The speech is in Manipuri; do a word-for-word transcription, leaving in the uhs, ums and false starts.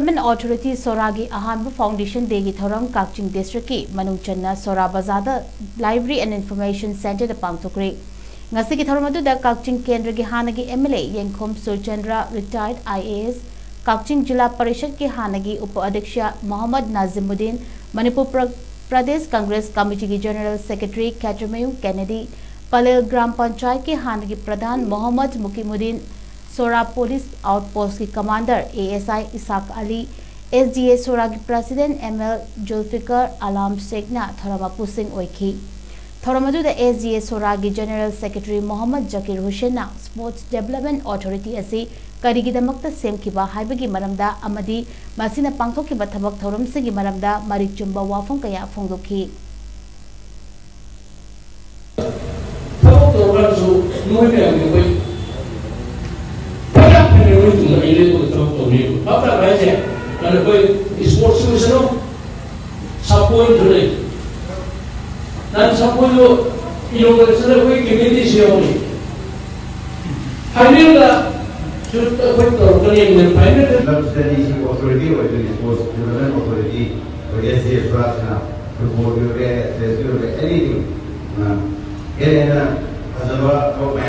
Development Authority ꯁꯣꯔꯥꯒꯤ ꯑꯍꯥꯟꯕ Foundation Dayꯒꯤ ꯊꯧꯔꯝ ꯀꯛꯆꯤꯡ Districtꯀꯤ ꯃꯅꯨꯡ ꯆꯟꯅ ꯁꯣꯔꯥ ꯕꯖꯥꯔꯗ Library and Information Centreꯗ ꯄꯥꯡꯊꯣꯛꯈ꯭ꯔꯦ꯫ ꯉꯁꯤꯒꯤ ꯊꯧꯔꯝ ꯑꯗꯨꯗ ꯀꯛꯆꯤꯡ ꯀꯦꯟꯗ꯭ꯔꯒꯤ ꯍꯥꯟꯅꯒꯤ M L A ꯌꯦꯡꯈꯣꯝ Surchandra, Retired I A S, ꯀꯛꯆꯤꯡ ꯖꯤꯂꯥ ꯄꯔꯤꯁꯗꯀꯤ ꯍꯥꯟꯅꯒꯤ ꯎꯄ ꯑꯗ꯭ꯌꯛꯁ ꯃꯣꯍꯝꯃꯗ ꯅꯥꯖꯤꯃꯨꯗꯤꯟ, ꯃꯅꯤꯄꯨꯔ ꯄ꯭ꯔ-, ꯄ꯭ꯔꯗꯦꯁ ꯀꯪꯒ꯭ꯔꯦꯁ ꯀꯃꯤꯇꯤꯒꯤ General Secretary Khetrimayum Kennedy, Palel Gram ꯄꯟꯆꯥꯌꯠꯀꯤ ꯍꯥꯟꯅꯒꯤ ꯄ꯭ꯔꯙꯥꯟ ꯃꯣꯍꯝꯃꯗ ꯃꯨꯀꯤꯃꯨꯗꯤꯟ, ꯁꯣꯔꯥ ꯄꯨꯂꯤꯁ ꯑꯥꯎꯠꯄꯣꯁꯀꯤ commander A S I Isak Ali, S D A ꯁꯣꯔꯥꯒꯤ President M L Zulfikar Alam ꯁꯦꯈꯅ ꯊꯧꯔꯝ ꯃꯄꯨꯁꯤꯡ ꯑꯣꯏꯈꯤ꯫ ꯊꯧꯔꯝ ꯑꯗꯨꯗ S D A ꯁꯣꯔꯥꯒꯤ General Secretary Mohammad Zakir ꯍꯨꯁꯦꯟꯅ Sports Development Authority ꯑꯁꯤ ꯀꯔꯤꯒꯤꯗꯃꯛꯇ ꯁꯦꯝꯈꯤꯕ ꯍꯥꯏꯕꯒꯤ ꯃꯔꯝꯗ ꯑꯃꯗꯤ ꯃꯁꯤꯅ ꯄꯥꯡꯊꯣꯛꯈꯤꯕ ꯊꯕꯛ ꯊꯧꯔꯝꯁꯤꯡꯒꯤ ꯃꯔꯝꯗ ꯃꯔꯤꯛ ꯆꯨꯝꯕ ꯋꯥꯐꯝ ꯀꯌꯥ ꯐꯣꯡꯗꯣꯛꯈꯤ꯫ ꯊꯕꯛ ꯇꯧꯔꯀꯥꯟꯗꯁꯨ ꯅꯣꯏ ꯃꯌꯥꯝꯒꯤ ꯑꯩꯈꯣꯏ ꯄꯩꯁꯥ ꯐꯪꯉꯦ, ꯅꯣꯏ ꯇꯨꯡꯗ ꯑꯩ ꯂꯦꯞꯄꯒ ꯊꯕꯛ ꯇꯧꯅꯦꯕ꯫ ꯚꯥꯞ ꯇꯥꯕ꯭ꯔꯥ ꯍꯥꯏꯁꯦ? ꯑꯗꯨꯅ ꯑꯩꯈꯣꯏ sportsꯁꯨ ꯑꯣꯏꯁꯅꯨ, ꯁꯥꯄꯣꯟꯁꯨ ꯂꯩ꯫ ꯅꯍꯥꯟ ꯁꯥꯄꯣꯟꯗꯣ inauguration ꯑꯩꯈꯣꯏ committeeꯁꯨ ꯌꯥꯎꯅꯤ꯫ Finalꯗꯁꯨ ꯑꯩꯈꯣꯏ ꯇꯧꯔꯛꯀꯅꯤ꯫ Finalꯗ ꯂꯝꯁꯤꯗꯗꯤ ꯁꯤ authority ꯑꯣꯏꯗꯣꯏꯅꯤ, sports development authority, ꯑꯩꯈꯣꯏ S D A ꯁꯣꯔꯥꯁꯤꯅ footballꯒꯤ ꯑꯣꯏꯒꯦꯔꯥ, athleticꯁꯀꯤ ꯑꯣꯏꯒꯦꯔꯥ, anything, ꯑ, ꯍꯦꯟꯅ ꯍꯦꯟꯅ ꯐꯖꯕ ꯊꯕꯛ ꯃꯌꯥꯝ